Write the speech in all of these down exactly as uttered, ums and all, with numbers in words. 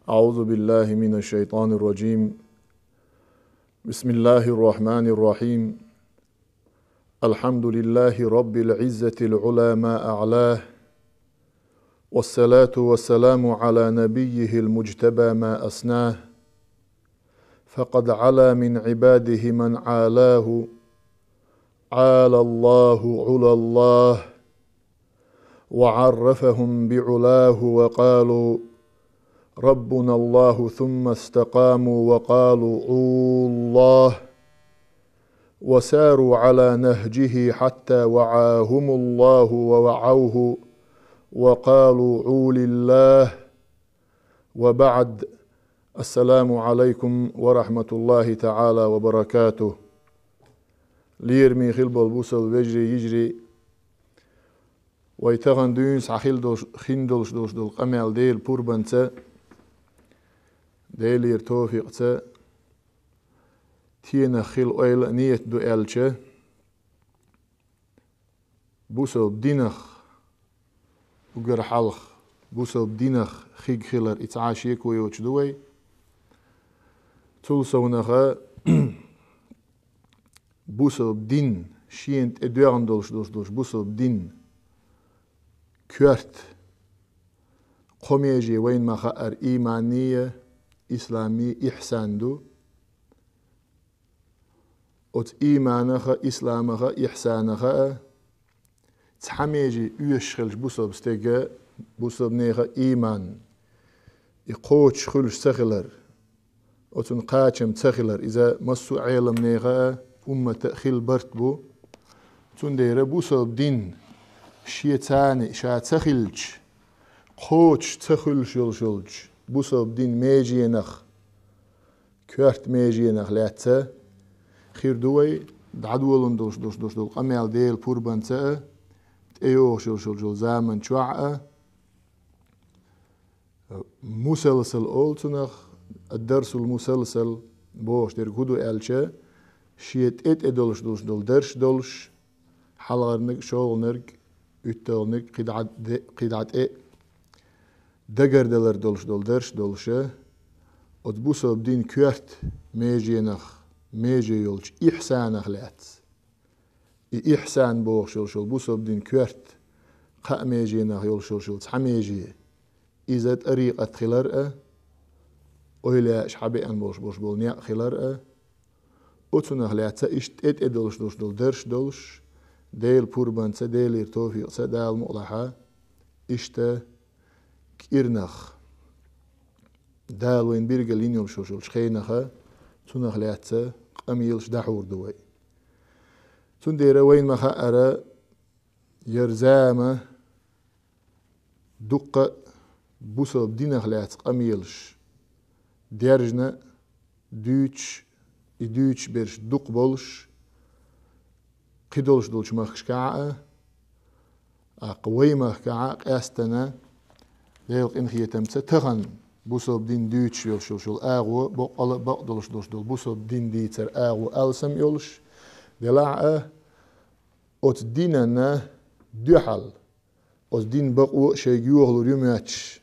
أعوذ بالله من الشيطان الرجيم. بسم الله الرحمن الرحيم. الحمد لله رب العزة العلى ما أعلاه، والصلاة والسلام على نبيه المجتبى ما أسناه، فقد علا من عباده من عالاه، عالى الله علا الله، وعرفهم بعلاه وقالوا: ربنا الله، ثم استقاموا وقالوا: عوا الله، وساروا على نهجه حتى وعاهم الله ووعوه وقالوا: عوا لله. وبعد، السلام عليكم ورحمة الله تعالى وبركاته. Лераме хила болу бусалба вежарий, йижарий, вай тахана дуьйна схьа хила долуш, хин долуш долуш долу къамел Делан пурбанца, Делера товфикъца, тенах хила ойла а, нийят ду аьлча, бусалба динах, уггар хьалха бусалба динах хиг хилар, и цхьа а шеко йоцуш ду вай. Цул совнаха, бусалба дин, шена тӀе доьгӀна долуш долуш долуш бусалба дин коьрта кхо меже вайна ма-хаъара ийманнийа, исламнийа, ихьсан ду. Оцу ийманаха, исламаха, ихьсанаха а цхьа меже оьшуш хилча бусалба стеган, бусалба нехан ийман, и кхочуш хуьлуш ца хилар, оцунна кхачам ца хилар, иза массо а Ӏеламнехан а, умматан а хилла барт бу. Цундела бусалба дин шен царна ша ца хилча, кхочуш ца хуьлуш йолуш йолчу бусалба дин меженах, коьрта меженах лаьцна хир ду вай дӀадолун долуш, долуш, долуш долу къамел Делан пурбанца а, тӀейогӀуш йолуш йолчу заман чохь а. Мусалсал олу цунах, ад-дарсул мусалсал бохуш дерг хӀун ду аьлча, шен тӀе-тӀе долуш, долуш долу дарш долуш, хьалхарниг, шолгӀаниг, уьтталгӀаниг, кхидӀа де-, кхидӀа тӀе дагардалар долуш долу дарш долуша, оцу бусалба дин коьрта меженах, меже йолчу ихьсанах лаьцна. И ихьсан бохуш йолуш йолу бусалба дин коьрта кхаа меженах йолуш йолуш йолу цхьа меже, иза тӀарикъат хилар а, ойла яаш хьабеана болуш болуш болу некъ хилар а, оцунах лаьцна иштта тӀе-тӀе долуш долуш долу дарш долуш, Делан пурбанца, Делера товфикъца, Дала мукъалахь, иштта кӀирнах, Дала вайна билгал йина йолуш йолчу хенаха, цунах лаьцна къамелаш дӀахьур ду вай. Цундела вайна ма-хаъара, яра зама дуккха а бусалба динах лаьцна къамелаш дерзна а, дуьйцуш, и дуьйцуш берш дукха болуш, кхидолуш долчу махкашкахь а, тӀаккха вай махкахь а къаьстина, Делан къинхетамца, тахана бусалба дин дуьйцуш йолуш йолуш йолу агӀо, боккъала а бакъдолуш долуш долу бусалба дин дийцар агӀо алсам йолуш, делахь а, оцу динана дуьхьал, оцу дин бакъо а шайга йохалур ю моьттуш,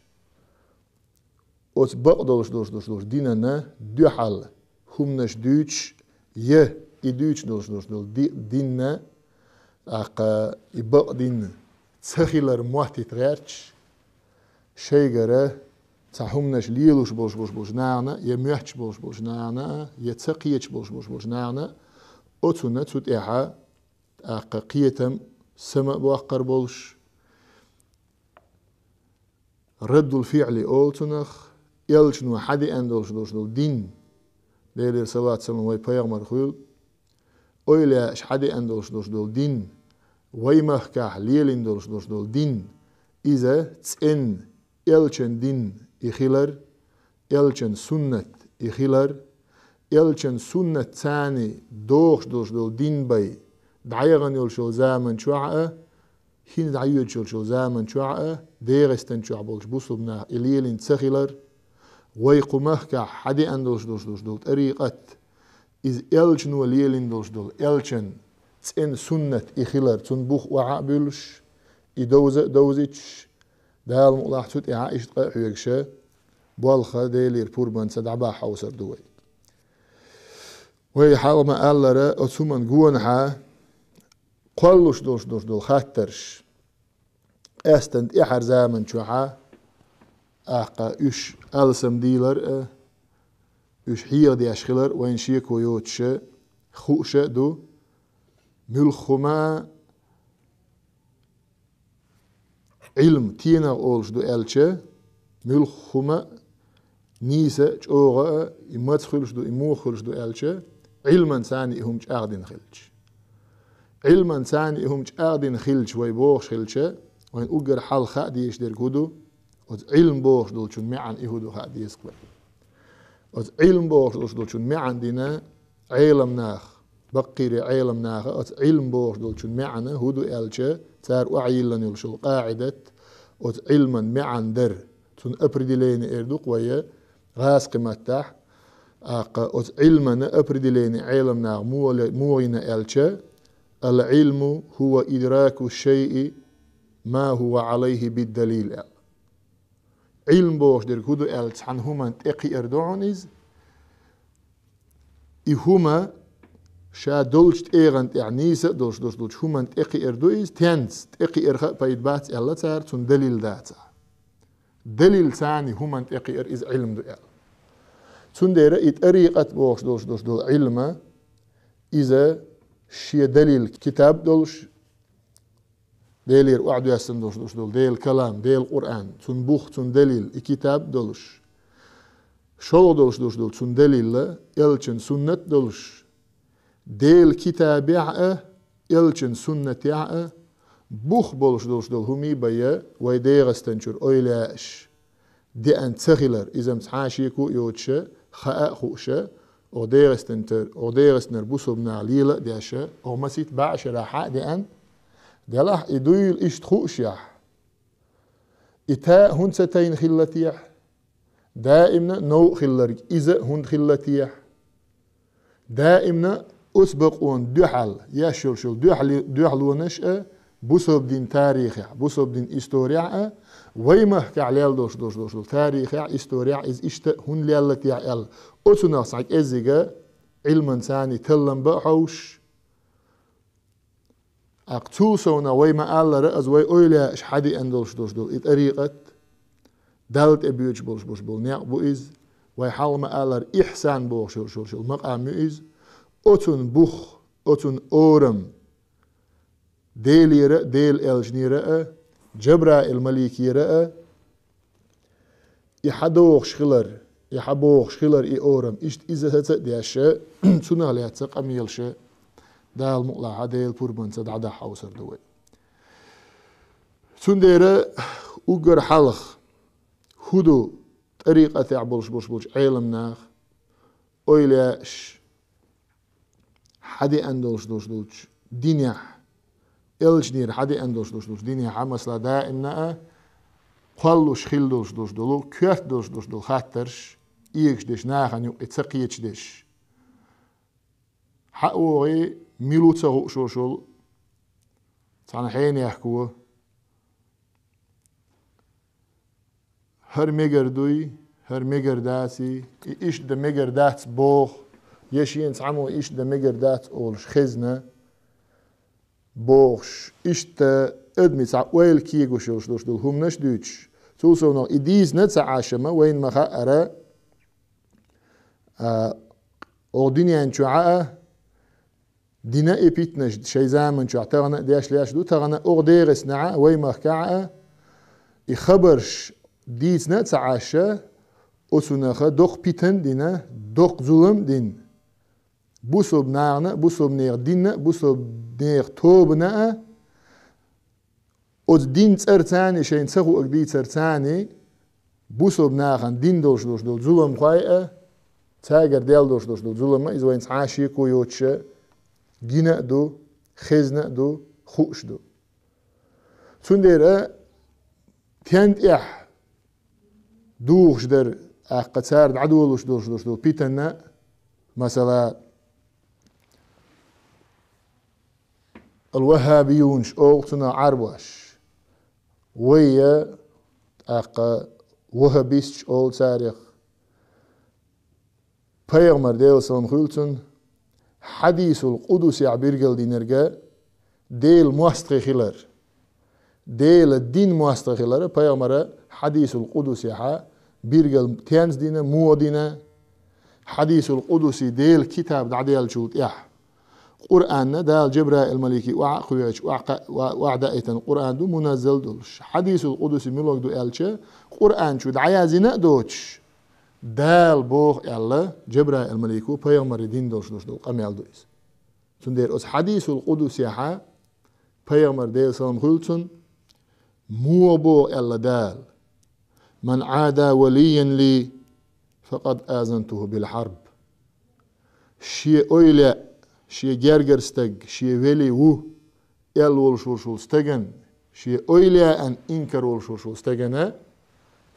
оцу бакъдолуш долуш долуш долуш динана дуьхьал хӀуманаш дуьйцуш, я и дуьйцуш долуш долуш долу ди-, динна, тӀаккха и бакъ дин ца хилар моттийта гӀерташ, шайгара цхьа хӀуманаш лелош болуш болуш болчу нахана, я моьттуш болуш болчу нахана, я ца кхеташ болуш болуш болчу нахана, оцунна цу тӀехь тӀаккха кхетам, сама а боккхур болуш, раддул фиӀли олу цунах, элчано хьадеана долуш долуш долу дин, Делера салат-салам вай пайхамар хуьлда, ойла яаш хьадеана долуш долуш долу дин, вай махкахь лелийна долуш долуш долу дин, иза цӀена элчан дин и хилар, элчан суннат и хилар, элчан суннат царна дохуш долуш долу дин бай дӀаяхана йолуш йолу заман чохь а, хӀинца дӀайоьдуш йолуш йолу заман чохь а, ДегӀастан чохь болчу бусалба наха и лелийна ца хилар, вай кху махкахь хьадеана долуш долуш долуш долу тӀарикъат, иза элчано лелийна долуш долу элчан цӀена суннат и хилар, цунна бух охьа а буьллуш, и довза а довзуьйтуш, Дала мукъалахь цу тӀехь а иштта къа а хьоьгуш, болх Делера пурбанца дӀабахьа хьовсур ду вай. Вай хьалха ма-аллара, оцу хӀуманна гонахьа кхоллуш долуш долуш долу хаттарш, къаьсттина тӀаьхьара заман чохьа, тӀаккха уьш алсамдийлар а, уьш хьехадеш хилар а вайна шеко йоцуш а, хууш а ду, муьлхха хӀума Ӏилма тенах олуш ду аьлча, муьлхха хӀума нийса а, чӀогӀа а, и маца хуьлуш ду, и муха хуьлуш ду аьлча, Ӏилманца и хӀума чӀагӀдина хилча. Ӏилманца и хӀума чӀагӀдина хилча вай бохуш хилча, вайн уггар хьалха хаа дезаш дерг хӀун ду? Оцу Ӏилма бохуш долчун маьӀна и хӀун ду хаа деза-кх вай. Оцу Ӏилма бохуш долчун маьӀна дина Ӏеламнаха, баккхийре Ӏеламнаха оцу Ӏилма бохуш долчун маьӀна хӀун ду аьлча, цара охьайиллина йолуш йолу къаӀидат, оцу Ӏилман маьӀна дар, цунна определение эр ду-кх вай гӀазкхи маттахь, тӀаккха оцу Ӏилмана определение Ӏеламнаха муха ле-, муха йина аьлча, «Ал-Ӏилму хӀува идраку шайъи ма хӀува Ӏалайхи бид-далил», аьлла. Ӏилма бохуш дерг хӀун ду аьлча, цхьана хӀуманна тӀекхиар ду хьуна иза. И хӀума ша долчу тӀегӀан тӀехь нийса а долуш долуш долчу хӀуманна тӀекхиар ду иза, тенца тӀекхиарх а пайда бац аьлла цара, цунна далил дацахь. Далилца и хӀуманна тӀекхиар иза Ӏилма ду аьлла. Цундела и тӀарикъат бохуш долуш долуш долу Ӏилма, иза шен далил китаб долуш, Делера охьадоьссина долуш долуш долу Делан калам, Делан Къуръан, цунна бух, цунна далил, и китаб долуш, шолгӀа долуш долуш долу цунна далилла, элчан суннат долуш, Делан китабехь а, элчан суннатехь а бух болуш долуш долу хӀума бен, вай ДегӀастан чуьра эвлаяаш деана ца хилар, иза-м цхьа а шеко а йоцуша, хаа а хууша, оха ДегӀастан тар-, оха ДегӀастанара бусалба наха лела а деша, оха масийтта бӀешарахь хьа а деана, делахь и дуйла иштта хуушехь, и та а хӀунда ца тайна хилла техьа? Даимна а новкъа хилларг иза а хӀунда хилла техьа? Даимна а оцу бакъонна дуьхьал еш йолуш йолу дуьхьали-, дуьхьалонаш а бусалба дин тарихехь, бусалба дин исторехь а, вай махкахь лелла долуш долуш долуш долу тарихехь, исторехь иза иштта а хӀунда лелла техьа аьлла, оцунах цхьа кӀеззига Ӏилманца и таллам бан а хьовсуш, тӀаккха цул совнах вай ма-аллара, аза вай эвлаяаш хьадеана долуш долуш долу и тӀарикъат, Далла тӀе боьдуш болуш болуш болу некъ бу иза, вай хьалха ма-аллара, ихьсан бохуш йолуш йолуш йолу макъам ю иза, оцунна бух, оцунна орам, Делера а, Делан элчанера а, Джабраил маликера а, и хьадохуш хилар, и хьабохуш хилар и орам, иштта иза саца а деш, цунах лаьцна къамелаш Дала мукъалахь Делан пурбанца дӀадахьа хьовсур ду вай. Цундела уггар хьалха хӀун ду тӀарикъатехь болуш болуш болчу Ӏеламнаха, эвлаяаш хьадеана долуш долуш долчу динехь, элчанера хьадеана долуш долуш долчу динехь, масала, даимна а кхоллуш хилла долуш долуш долу, коьрта долуш долуш долу хаттарш эгаш деш, нахана юкъе ца кхеташ деш. Хьа а вогӀий, мила ву ца хууш волуш волу цхьана хьенехко, хӀара мегар дуй, хӀара мегар даций, и иштта дан мегар дац боху, я шена цхьаммо иштта дан мегар дац олуш хезна бохуш, иштта адамийн цхьа ойла кегош йолуш долуш долу хӀуманаш а дуьйцуш, цул совнах и дийцина а ца Ӏаш, амма вайна ма-хаъара, а, оха дуьнен чохь а, дина и питанаш шайн заман чохь тахана а деш леш ду, тахана а оха ДегӀастанахь а, вай махкахь а, и хабарш дийцина а ца Ӏаш, оцунах доккха питан а дина, доккха зулам а дина, бусалба нахана а, бусалба нехан динна а, бусалба нехан тобанна а, оцу дин цӀарца а, шайна ца хуург дийцарца а, бусалба нахана дина долуш долуш долу зуламхой а, цаьргара даьлла долуш долуш долу зулам а, иза вайна цхьа а шеко йоцуша гина а ду, хезна а ду, хууш ду. Цундела тен тӀехь духуш дара, тӀаккха цара дӀадолуш долуш долуш долу питана, масала, ал-ваххабиюнаш олу цунах Ӏарбош. Вай а, тӀаккха ваххабисташ олу царах. Пайхамар, Делан салам хуьлда цунна, хьадисул къудусехь биргал динарг Делан мостагӀий хилар. Делан динан мостагӀий хилар, пайхамара хьадисул къудусехь биргал тенца дина, муха дина. Хьадисул къудуси Делан китаб дӀаделлачул тӀаьхьа. Къуръан Дала Джабраил малике охьа а кхоьхьуш, охьа кха-, охьа, охьа даийтина Къуръан ду муназзал долуш. Хьадисул къудуси муьлха ду аьлча, Къуръан чу дӀаяздина а доцуш, Дала боху аьлла, Джабраил малико пайхамаре дина долуш долу къамел ду иза. Цундела оцу хьадисул къудусехь пайхамар, Делан салам хуьлда цунна, муха боху аьлла Дала: «Ман Ӏада валиян ли, факъад азантуху бил хьарб». Шен ойла, шен гергара стаг, шен вели ву аьлла волуш волчу стагана, шен ойла аьлла инкар волуш волчу стагана,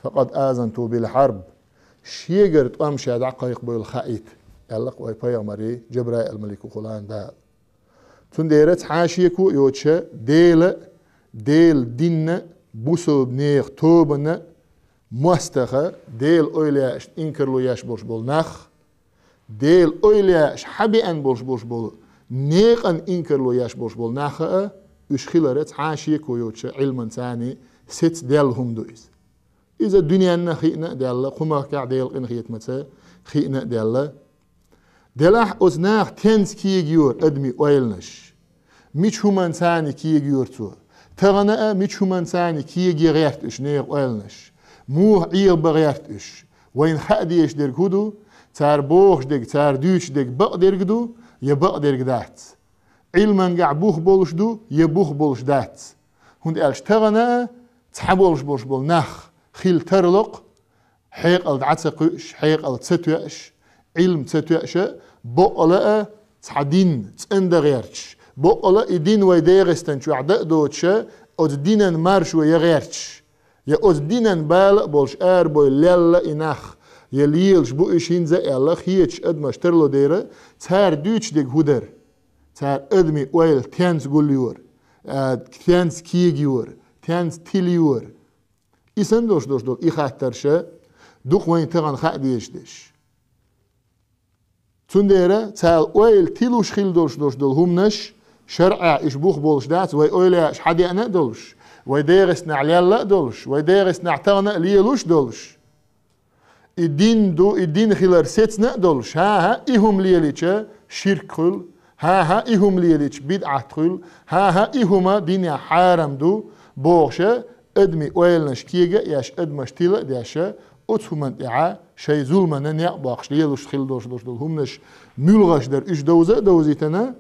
«факъад азантуху бил хьарб», шегара тӀом ша дӀакхайкхабевлла хаийта, аьлла вай пайхамаре Джабраил малико хуьлда Дала. Цундела цхьа а шеко а йоцуша, Дела, Делан динна, бусалба нехан тобанна, мостагӀа, Делан ойла аьллашна инкарло еш болуш болу нах, Делан ойла аьллаш хьан беана болуш болуш болу некъан инкарло еш болуш болу нах а, уьш хилар цхьа а шеко йоцуша Ӏилманца сецаделла хӀума ду иза. Иза дуьненна хиъна а даьлла, кху махкахь Делан къинхетамца хиъна а даьлла. Делахь оцу наха тенца кегайора адамийн ойланаш, мича хӀуманца кегайора цо, тахана а мича хӀуманца кегае гӀерта уьш нехан ойланаш, муха Ӏехабан гӀерта уьш. Вайна хаа дезаш дерг хӀун ду? Цара бохуш дерг, цара дуьйцуш дерг бакъдерг ду я бакъдерг дац? Ӏилманехь бух болуш ду я бух болуш дац? ХӀунда аьлча тахана а цхьаболуш болуш болу нах хила тарло-кх, хьекъал дӀа ца кхуьуш, хьекъал ца тоьуш, Ӏилма ца тоьуш а, бакъала а цхьа дин цӀандан гӀерташ, бакъала и дин вай ДегӀастан чохь дан а доцуш а, оцу динан маршо ян гӀерташ, я оцу динан бала а болуш арабевлла лелла и нах, я лелаш бу уьш хӀинца а аьлла, хеташ адамаш тарло дера, цара дуьйцуш дерг хӀун дара? Цара адамийн ойла тенца гулйора, а, тенца кегайора, тенца тилайора. И санна долуш долуш долу и хаттарш а ду-кх вайна тахана хаа дезаш дерш. Цундела цара ойла тилуш хила долуш долуш долу хӀуманаш, шарӀехь уьш бух болуш дац, вай ойла аьллаш хьан деана а долуш, вай ДегӀастанехь лелла а долуш, вай ДегӀастанехь тахана а лелош а долуш. И дин ду, и дин хилар сецна а долуш, хӀан-хӀа, и хӀума лелийча ширк хуьлу, хӀан-хӀа, и хӀума лелийча бидӀат хуьлу, хӀан-хӀа, и хӀума динехь хьарам ду, бохуш а, адамийн ойланаш кега а еш, адамаш тила а деш а, оцу хӀуманна тӀехь шайн зуламана некъ боккхуш лелош хила долуш долуш долу хӀуманаш муьлхаш дара, уьш довза а довзийтина,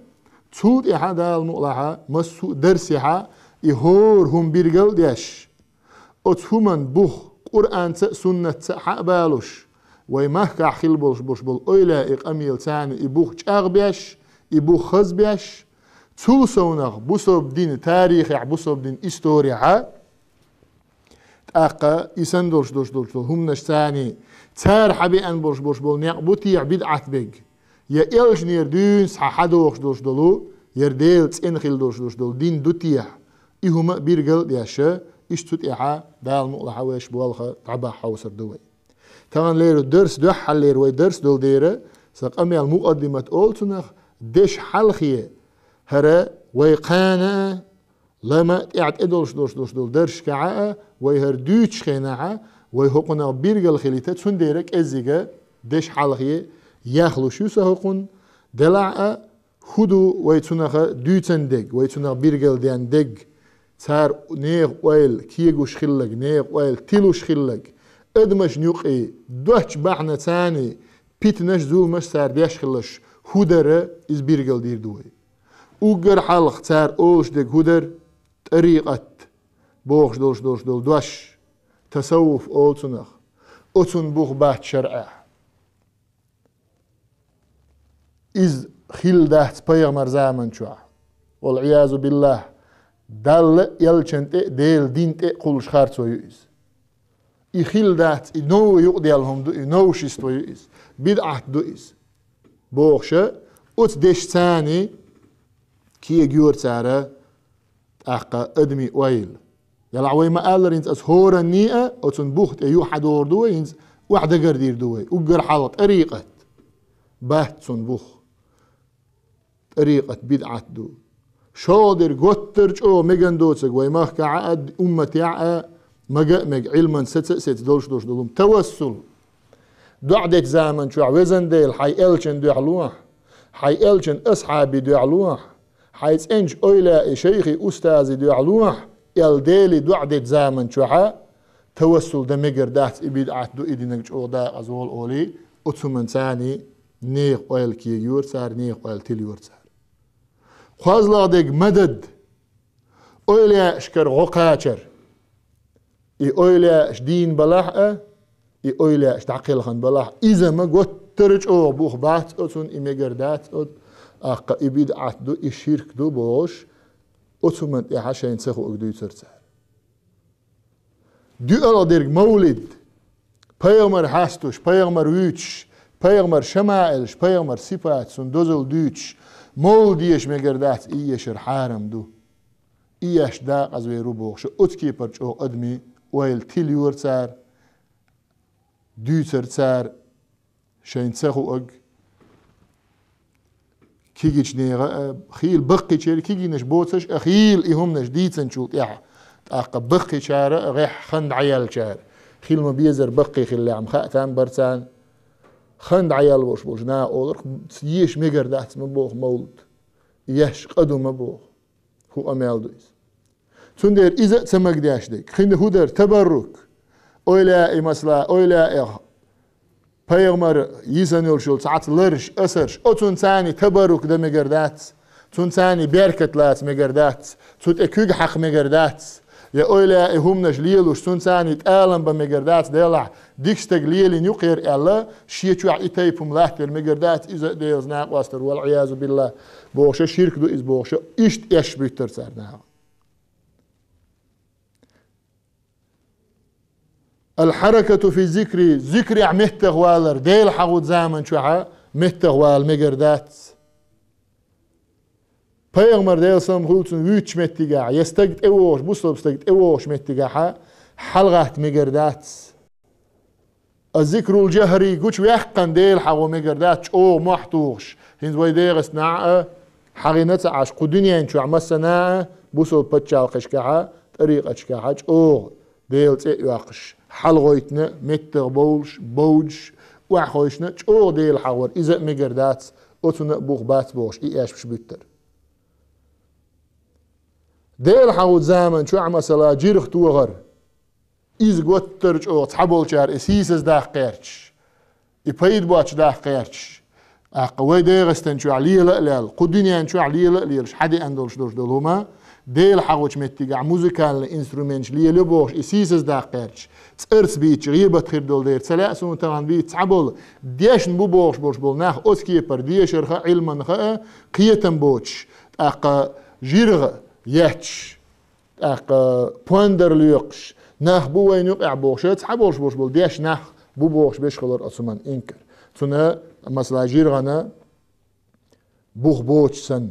цул тӀаьхьа Дала мукъалахь массо а дарсехь и хӀора хӀума биргал а деш, оцу хӀуманна бух Къуръанца а, суннатца а хьа а балуш, вай махкахь хила болуш болуш болу ойла и къамел царна и бух чӀагӀбеш, и бух хазбеш, цул совнах бусалба дин тарихехь, бусалба дин исторехь, тӀаккха и санна долуш долуш долуш долу хӀуманаш царна, цара хьан беана болуш болуш болу некъ бу техьа бидӀат берг, я элчанера дуьйна схьа хьадохуш долуш долу, яра Делан цӀена хила долуш долуш долу дин ду техьа, и хӀума а биргал а деш а, иштта цу тӀехь Дала мукъалахь вайша болх дӀабахьа хьовсур ду вай. Тахана леррина дарс дуьххьарлера вай дарс долу дела, сан къамел мукъаддимат олу цунах, дешан хьалхе, хӀара вай кхана а, лама а тӀехь тӀедолуш долуш долуш долу дарсашкахь а, вай хӀара дуьйцучу хенахь а, вай хӀокхунах биргал хилийта, цундела кӀеззига дешан хьалхе яхлуш ю сан хӀокхунна, делахь а, хӀун ду вай цунах дуьйцун дерг, вай цунах биргал ден дерг, цара нехан ойла кегуш хилларг, нехан ойла тилуш хилларг, адамашна юкъе доцчу бахьана царна питанаш, зуламаш цара деш хилларш хӀун дара, иза биргал дийр ду вай. Уггар хьалха цара олуш дерг хӀун дара? ТӀарикъат бохуш долуш долуш долу дош, тасаввуф олу цунах, оцунна бух бац шарӀехь. Иза хилла дац пайхамар заман чохь. Вал-Ӏиязу биллахь, Далла а, элчан тӀе а, Делан дин тӀе а кхуллуш харцо ю иза. И хилла дац, и новый юкъаделла хӀума ду, и новшество ю иза, бидӀат ду иза, бохуш а, оцу дешаца кегайора цара тӀаккха адамийн ойла. Делахь вай ма-аллара, хӀинца ас хӀоранний а, оцун бух тӀе юха хьадогӀур ду вай, хӀинца охьадагардийр ду вай. Уггар хьалха тӀарикъат. Бац цун бух. ТӀарикъат бидӀат ду. ШолгӀа дерг, готтар чӀогӀа меган доцург вай махкахь а, умматехь а, мага а мега, Ӏилман саца а сеца долуш долуш долу хӀума. Тавассул. ДоӀа дечу заман чохь, везан Дела, хьайн элчан дуьхьа лохьа, хьайн элчан асхьабийн дуьхьа лохьа, хьайн цӀеначу ойла и шайхи устази дуьхьа лохьа, аьлла Деле доӀа дечу заман чохь а тавассул дан мегар дац, и бидӀат ду, и динарг чӀогӀа дакъаза волу олий, оцу хӀуманца нехан ойла кегайора цара, нехан ойла тилайора цара. КхозлагӀа дерг мадад, ойла яшкара гӀо кхачар. И ойла яш дийна балахь а, и ойла яш дӀакхелхина балахь, иза ма готтара чӀогӀа бух бац оцун, и мегар дац оцу, аккха и бидӀат ду, и ширк ду бохуш, оцу хӀуманна тӀехь шайна ца хуург дуьйцура цара. ДоьалгӀа дерг мовлид. Пайхамар хьастуш, пайхамар вуьйцуш, пайхамар шамаилаш, пайхамар сипаташ, цуьнан дозалла дуьйцуш, мовлид еша мегар дац, и ешар хьарам ду. И еш дакъаза вер ву бохуш, оцу кепара чӀогӀа адамийн ойла тилайора цара, дуьйцура цара, шайна ца хуург. Кегийчу нехан а хийла баккхийчеран кегийнаш боцуш а хийла и хӀуманаш дийцинчул тӀаьхьа. ТӀаккха баккхийчара а гӀеххьа хан дӀаяьллачара, хила ма-безара баккхий хиллехь-м хаа там бара царна. Хан дӀаяьлла волуш болчу наха олура, еша мегар дац ма боху мовлид. Еш къа ду ма боху. ХӀун къамел ду иза? Цундела иза а ца магадеш дерг. Кхин хӀун дара? Табаррук. Ойла и, масала, ойла и, пайхамар йисина йолуш йолу цхьацца ларш, асарш, оцунца табаррук дан мегар дац, цунца беркат лаца мегар дац, цу тӀе куьг хьакха мегар дац, я ойла и хӀуманаш лелош, цунца тӀалам бан мегар дац, делахь дика стаг лелийна ю-кх хӀара аьлла, шен чохь и тайпа хӀума латтор мегар дац, иза а Делаца накъосталур, вал-Ӏиязу биллахӀ, бохуш, ширк ду иза бохуш, иштта эшаш буьттура цара наха. Ал-хьаракату фи зикри, зикрехь меттах валар, Дела хьахочу заман чохь а меттах вала мегар дац. Пайхамар, Делан салам хуьлда цунна, вуьйцучу меттигехь, я стаг тӀевогӀуш, бусалба стаг тӀевогӀучу меттигехь а хьалагӀатта мегар дац. Аз-зикрул-жахӀри, гучуваьккхина Дела хьахо мегар дац, чӀогӀа мохь тухуш. ХӀинца вай ДегӀастанахь а хьахийна ца Ӏаш, кху дуьнен чохь массанхьа а бусалба пачхьалкхашкахь а, тӀарикъаташкахь а чӀогӀа Делан цӀе а йоккхуш, хьалагӀойтина, меттах бовлуш, бовдуш, охьахевшина чӀогӀа Дела хьахор, иза а мегар дац, оцунна а бух бац бохуш, и эшпаш буьттура. Дела хьахочу заман чохь, масала, жирх тохар, иза готтар чӀогӀа цхьаболчара и сийсаздаккха гӀерташ, и пайда боццуш даккха гӀерташ. ТӀаккха вай ДегӀастан чохь лела а лелла, кху дуьнен чохь лела а лелаш, хьадеана долуш долуш долу хӀума, Дела хьахочу меттигехь музыкальный инструменташ лелайо бохуш, и сийсаздаккха гӀерташ, цӀарца бийцча, гӀийбат хир долу дела ца лаьа суна тахана бийца цхьаболу, дешна бу бохуш болуш болу нах оцу кепара дешарх а, Ӏилманх а кхетам боцуш, тӀаккха жиргӀа етташ, тӀаккха пондар лоькхуш, нах бу вайна юкъахь бохуш, цхьаболуш болуш болу дешна нах бу бохуш, беш хилар оцу хӀуманна инкар. Цунна, масала, жиргӀана бух боцуш санна,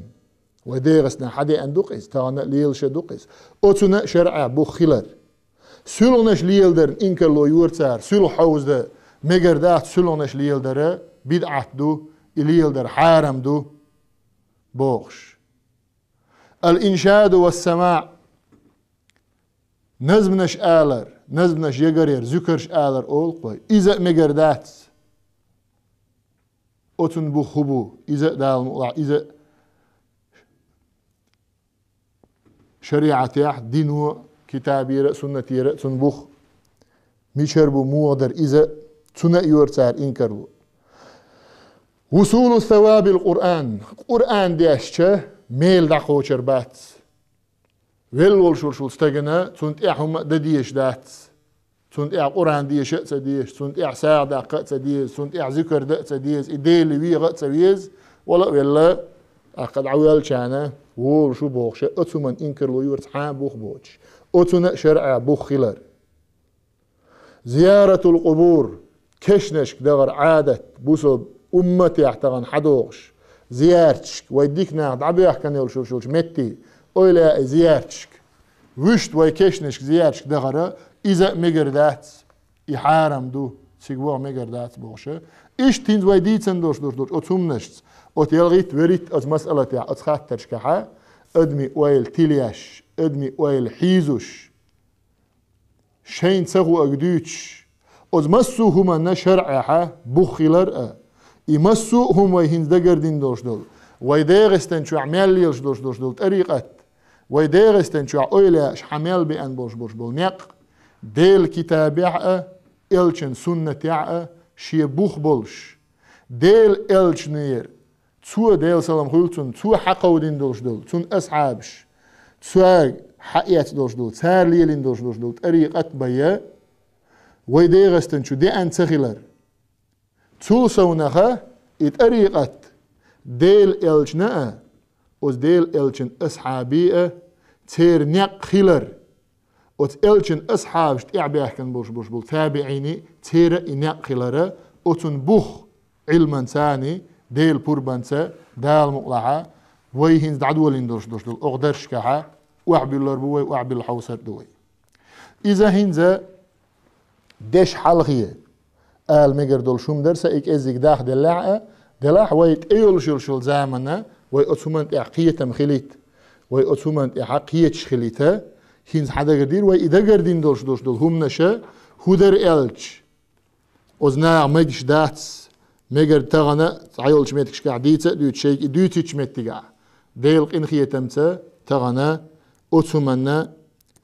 вай ДегӀастанахь хьадеана ду-кх иза, тахана а лелаш а ду-кх иза. Оцунна а шарӀехь бух хилар. Суьлхьанаш леладарна инкарло йора цара, суьлхьа хьовзадан мегар дац, суьлхьанаш леладар бидӀат ду, и леладар хьарам ду бохуш. Ал-иншаду вас-самаӀ. Назманаш алар, назманаш ягаръяр, зуькарш алар олу-кх вай. Иза а мегар дац. Оцунна бух хӀун бу? Иза а Дала мукъалахь, иза а шариӀатехь, дино, китабера а, суннатера а цунна бух мичара бу, муха дара иза а, цунна а йора цара инкарло. Вусулу савабил Къуръан. Къуръан дешча, мел дӀакхочур бац. Велла волуш волуш волу стагана цунна тӀехь хӀума а дан дезаш дац. Цунна тӀехь Къуръан деша а ца дезаш, цунна тӀехь сагӀа даккха а ца деза, цунна тӀехь зуькар дан а ца деза, и Деле веха а ца веза, вала а велла, тӀаккха дӀавоьллачарна волуш ву бохуш, оцу хӀуманна инкарло йора цхьа а бух боцуш. Оцунна а шарӀехь бух хилар. Зияратул къубур, кешнашка дахар Ӏадат, бусалба умматехь тахана хьадогӀуш, зиярташка, вай дика нах дӀабоьхкина йолуш йолчу метте, ойла и зиярташка. вуьшта вай кешнашка, зераташка дахара, иза а мегар дац, и хьарам ду, цига ваха мегар дац бохуша. Иштта хӀинца вай дийцан долуш долуш долчу оцу хӀуманашца, оцу ялхитта, веритта оцу масъалатехь, оцу хаттаршкахьа, адамийн ойла тилеш, адамийн ойла хьийзуш, шайна ца хуург дуьйцуш, оцу массо а хӀуманна шарӀехьа бух хилар а, и массо а хӀума вай хӀинца дагардина долуш долу, вай ДегӀастан чохь мел лелаш долуш долуш долу тӀарикъат, вай ДегӀастан чохь ойла яаш хьан мел беана болуш болуш болу некъ, Делан китабехь а, элчан суннатехь а шен бух болуш, Делан элчанера цо, Делан салам хуьлу цунна, цо хьакховдийна долуш долу, цунна асхьабаш, цаьрга хьаэцна долуш долу, цара лелийна долуш долуш долу тӀарикъат бан я, вай ДегӀастан чу деана ца хилар. Цул совнаха и тӀарикъат Делан элчана а, оцу Делан элчан асхьабийн а, церан некъ хилар. Оцу элчан асхьабаш тӀаьхьабаьхкина болуш болуш болу табиӀийний, церан а и некъ хилара, оцун бух Ӏилманцаний, Делан пурбанца, Дала мукъалахьа, вай хӀинца дӀадолийна долуш долуш долу оха даршкахьа, охьабуьллур бу вай, охьабилла хьовсур ду вай. Иза хӀинца деш хьалхе ала мегар долуш хӀума дара сан и кӀеззиг дахделлехь а, делахь вай тӀейолуш йолуш йолу заманна, вай оцу хӀуманна тӀехь кхетам хилийта, вай оцу хӀуманна тӀехь кхеташ хилийта, хӀинца хьан дагардийр вай и дагардина долуш долуш долу хӀуманаша, хӀун дара аьлча, оцу наха мегаш дац, мегар тахана цхьайолчу меттигашкахь дийца а дуьйцу шайга и дуьйцучу меттигахь, Делан къинхетамца тахана оцу хӀуманна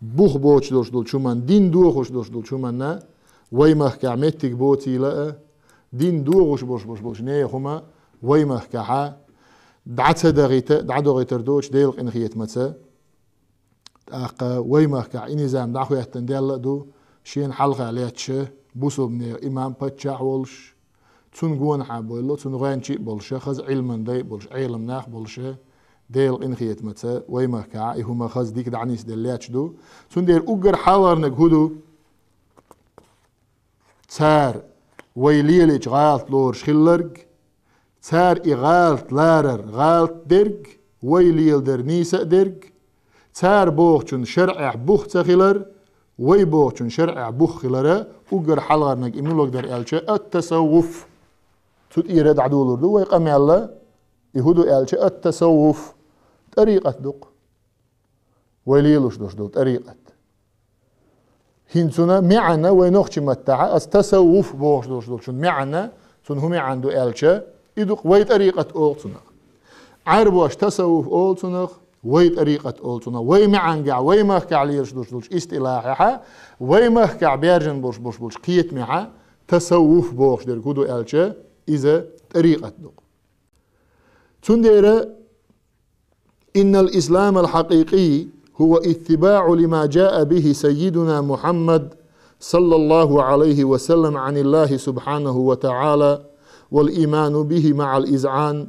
бух боцуш долуш долчу хӀуманна, дин дохуш долуш долчу хӀуманна, вай махкахь меттиг боцийла а, дин дохуш болуш болуш болчу нехан хӀума вай махкахьа дӀа ца дахийта, дӀадохуьйтур доцуш Делан къинхетамца. ТӀаккха вай махкахь и низам дӀахӀоьттина даьлла а ду, шена хьалха лаьтташ бусалба нехан имам, паччахь а волуш, цунна гонахьа бовлу, цунна гӀоьнчий а болуш, хаза Ӏилман дай а болуш, Ӏелам нах а болуш, Делан къинхетамца вай махкахь и хӀума хаза дика дӀанисделла лаьтташ ду. Цундела уггар хьалхарниг хӀун ду? Цара вай лелийча гӀалат лоруш хилларг, цара и гӀалат ларар гӀалат дерг, вай леладар нийса а дерг, цара бохучун шарӀехь бух ца хилар, вай бохучун шарӀехь бух хилара, уггар хьалхарниг и муьлург дара аьлча, ат-тасаввуф. Цу тӀера дӀадолур ду вай къамел, и хӀун ду аьлча, ат-тасаввуф, тӀарикъат ду-кх. Вай лелош долуш долу тӀарикъат. ХӀинца цуьнан маьӀна вай нохчийн маттахь, аса тасаввуф бохуш долуш долчун маьӀна, цуьнан хӀун маьӀна ду аьлча, и ду-кх вай тӀарикъат олу цунах. Ӏаьрбоша тасаввуф олу цунах, вай тӀарикъат олу цунах. Вай маьӀнехь, вай махкахь лелаш долуш долчу истилахьехь, вай махкахь баьржина болуш болуш болчу кхетамехь тасаввуф бохуш дерг хӀун ду аьлча, иза тӀарикъат ду-кх. Цундела إن الإسلام الحقيقي هو اتباع لما جاء به سيدنا محمد صلى الله عليه وسلم عن الله سبحانه وتعالى والإيمان به مع الإذعان،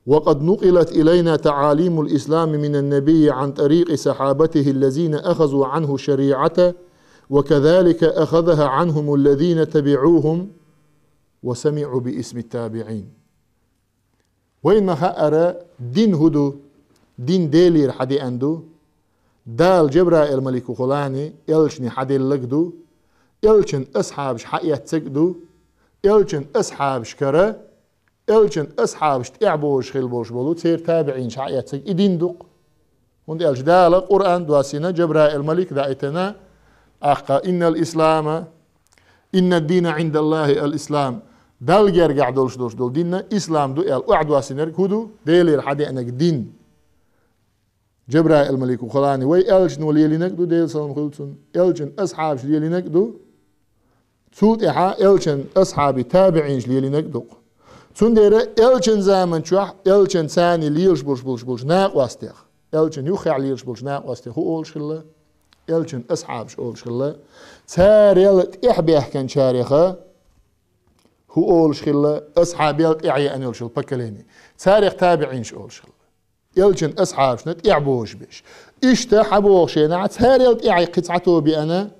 وقد نقلت إلينا تعاليم الإسلام من النبي عن طريق صحابته الذين أخذوا عنه الشريعة، وكذلك أخذها عنهم الذين تبعوهم وسمعوا باسم التابعين. Вайна ма-хаъара, дин хӀун ду? Дин Делера хьадеана ду. Дала Жабраил-малик вухалани элчане хьаделларг ду. Элчан асхьабаш хьаэццарг а ду. Элчан асхьабашкара, элчан асхьабашна тӀаьхьа божуш хилла болуш болу церан табиӀинаш хьаэццарг и дин ду-кх. ХӀунда аьлча Дала Къуръан доссийна, Жабраил-малик даийтина, аккха: «Иннал ислама, иннад дина Ӏиндаллахи ал-ислам». Далла гергахь долуш долуш долу дин ислам ду аьлла, охьадоссийнарг хӀун ду? Делера хьадеанарг дин. Жабраил-малик вухалани вай элчано лелийнарг а ду, Делан салам хуьлу цунна, элчан асхьабаша лелийнарг а ду. Цул тӀаьхьа элчан асхьабий табиӀинаш лелийнарг а ду-кх. Цундела элчан заман чохь элчанца лелаш болуш болуш болчу накъостех, элчан юххехь лелаш болчу накъостех хӀун олуш хилла? Элчан асхьабаш олуш хилла. Царел тӀаьхьабаьхкинчареха хӀун олуш хилла? Асхьабел тӀаьхьа еана йолуш йолу поколение. Царех табиӀинаш олуш хилла. Элчан асхьабашна тӀаьхьа божуш берш. Иштта хьан боху шена, царел тӀаьхьа кхин цхьа тоба еана,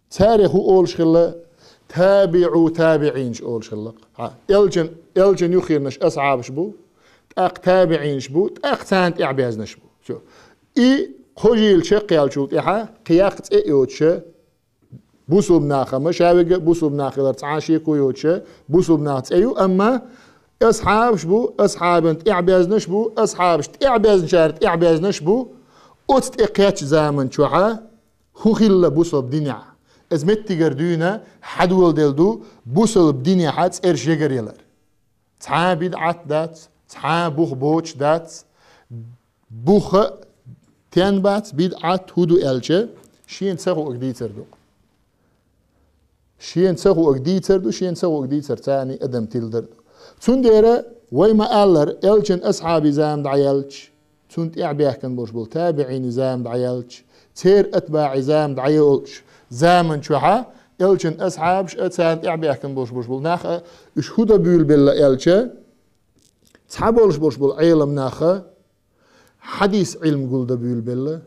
царех хӀун олуш хилла? ТабиӀу табиӀинаш олуш хилла. Хьа, элчан, элчан юххернаш асхьабаш бу, тӀаккха табиӀинаш бу, тӀаккха царна тӀаьхьа безнаш бу. Всё. И кхо жил чекхъяьлчул тӀехьа кхияккха цӀе а йоцуша, бусулба нахама, шаверг а бусулба нах хилар цхьа а шеко йоцуша, бусулба нах цӀе ю, амма асхьабаш бу, асхьабан тӀехьабаьзнаш бу, асхьабаш тӀехьабаьзначара тӀехьабаьзнаш бу, оцу тӀе кхеччу заман чохьа хӀун хилла бусулба динехь? Иза меттигара дуьйна хьадоладелла ду бусулба динехьа цӀераш ягаръялар. Цхьа а бидӀат дац, цхьа а бух боцуш дац, буха а тен бац, бидӀат хӀун ду аьлча, шена ца хуург дийцар ду. Шена ца хуург дийцар ду, шена ца хуург дийцар царний адам тиладар ду. Цундела вай ма-аллара, элчан асхьабий зама дӀаяьлча, цунна тӀаьхьабаьхкина болуш болу табиӀиний зама дӀаяьлча, церан атбаӀий зама дӀайолчу заман чохьа, элчан асхьабаш а, царна тӀаьхьабаьхкина болуш болуш болу нах а, уьш хӀун дан буьйлабелла аьлча, цхьаболуш болуш болу Ӏелам наха хьадис Ӏилма гулдан буьйлабелла,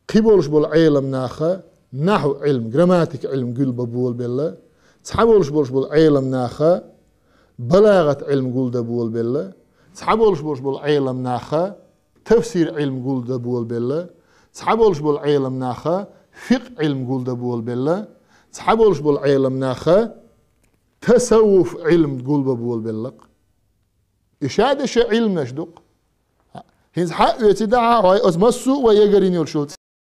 кхиболуш болу Ӏелам наха нахьу Ӏилма, грамматика Ӏилма гулбан болабелла, цхьаболуш болуш болу Ӏелам наха балагӀат Ӏилма гулдан болабелла, цхьаболуш болуш болу Ӏелам наха тафсир Ӏилма гулдан болабелла, цхьаболуш болу Ӏелам наха фикъ Ӏилма гулдан болабелла, цхьаболуш болу Ӏелам наха тасаввуф Ӏилма гулбан болабелла-кх. И ша дешан Ӏилманаш ду-кх. ХӀинца хьаъ оьций дахьа хьой, оцу массо а вай ягарйина йолчул